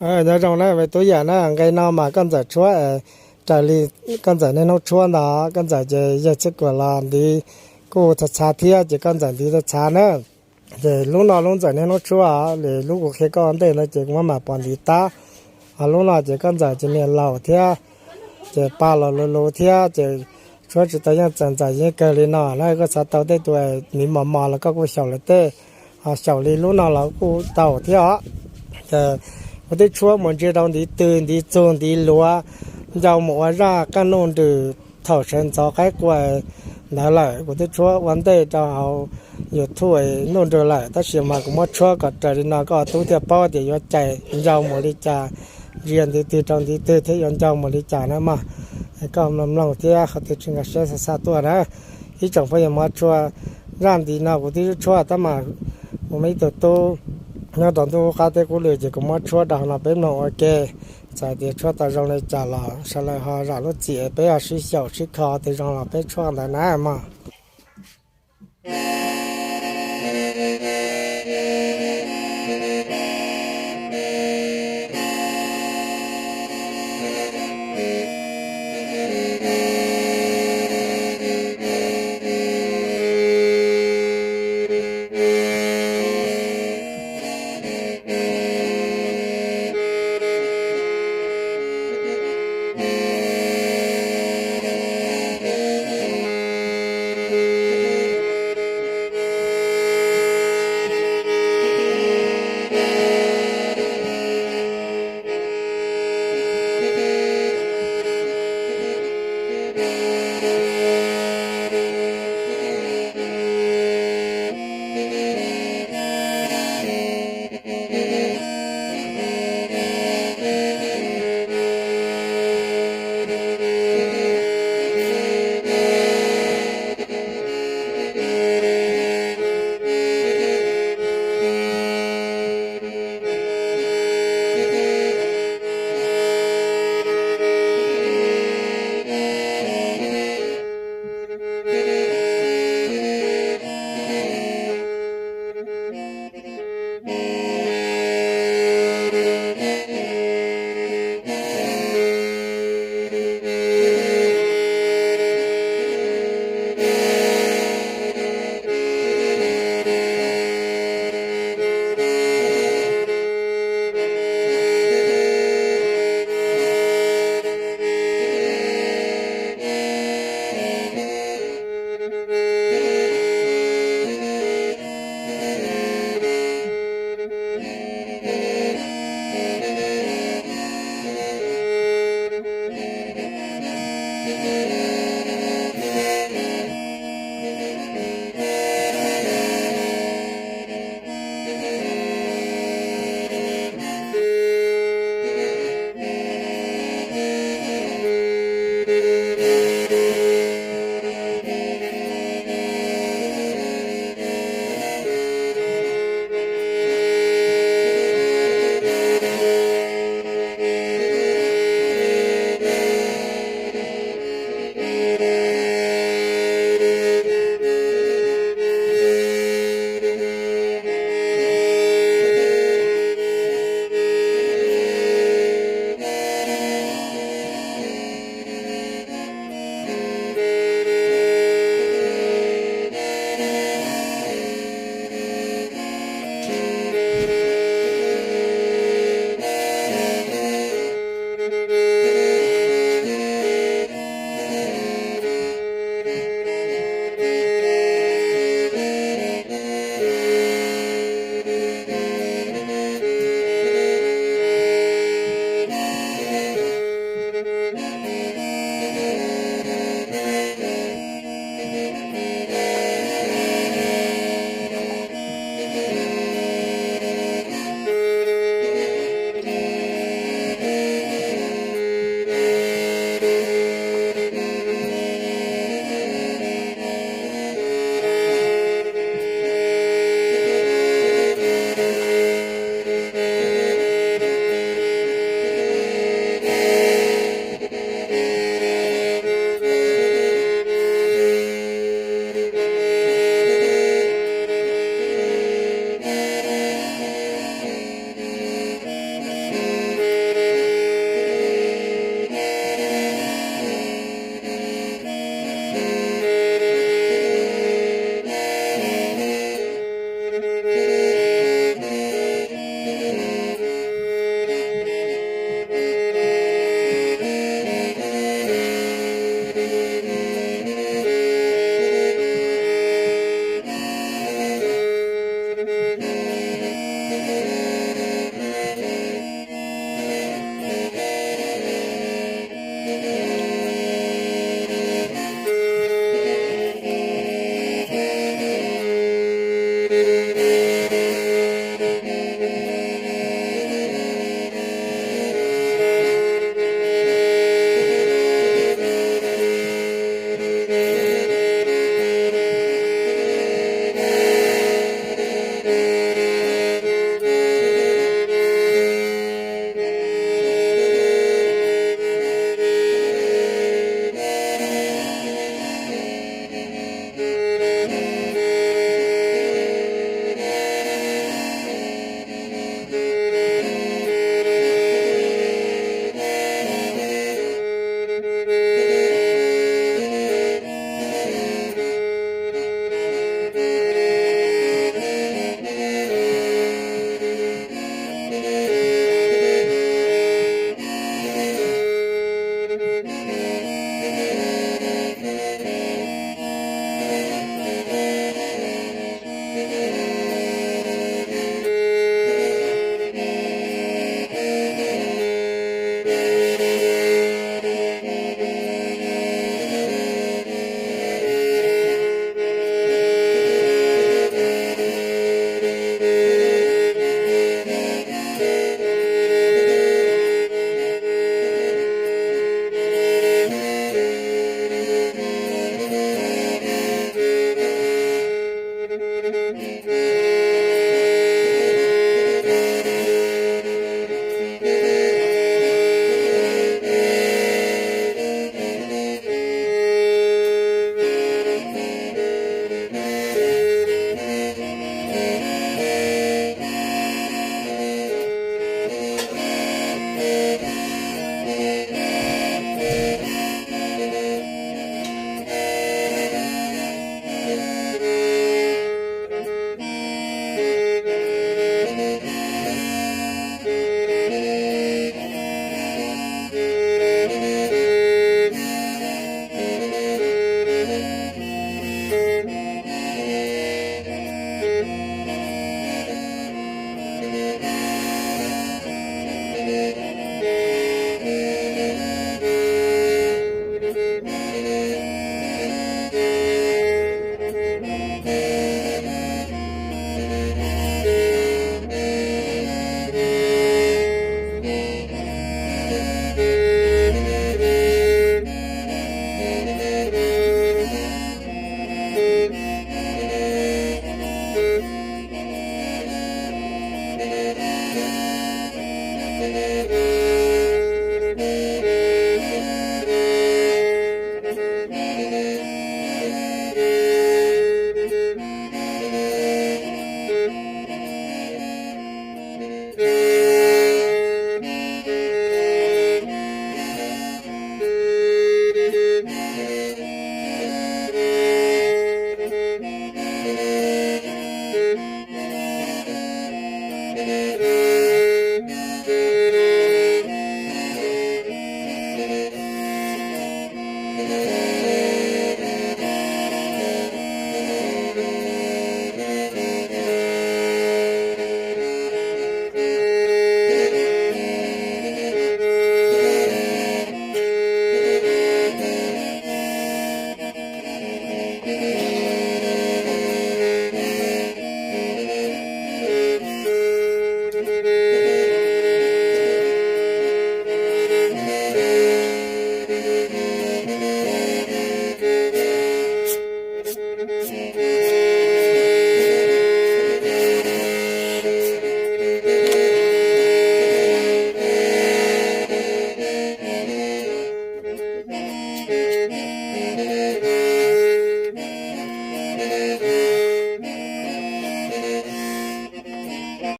Nyob zoo na me tub Yam na, nqe no mas koj ntxawm tshuab, raws li koj ntxawm niaj hnub tshuab ntag, koj ntxawm ces yawg Txhiaj Kuam los ntiv kuj txhav txhav thiab ces koj ntxawm ntiv txhav txhav na. Ces lub no lub ntxawm niaj hnub tshuab, lwm lub kuv qhia koj ua ntej ntawd ces kuv mam pom ntiv tab. Ho lub no ces koj ntxawm ces niag laus thiab, ces pa los luv luv thiab ces tshuab tsis tau yeej txawm ntxawm yeej kawg li no na. Koj xav tau tej tus ntiv mos mos los koj kuj xyaum lawv tej, ho xyaum li lub no los kuj tau thiab os. Ces kuv twb tshuab mus ntsia rau ntiv twg ntiv txug ntiv luav ncau mus ua zaj qeej nuj nrws thaum sawv ntxov qaib qua ntawd lawm. Kuv twb tshuab ua ntej rau hauv YouTube nuj nrws lawm, tab sis mas kuv muab tshuab kom raws li no koj tub thiaj paub tias yuav cais ncau mus li cas, ntsia ntiv twg rau ntiv twg thiab yuav ncau mus li cas na mog. Koj mloog mloog thiab qhov twg tsis nkag siab xa xa tuaj na. Ib tsoom phooj ywg, muab tshuab zaj ntiv no kuv twb tshuab tab mas kuv muaj ib tug tub nyob rau ntuj qab teb qub lwm ces kuv muab tshuab rau hauv no peb mloog ua ke. Txawm tias tshuab tau zoo li cas los sawv daws ho zam lub txim, peb ho sib xyaum sib kho, twg zoo los peb tshuab ntawd na mog.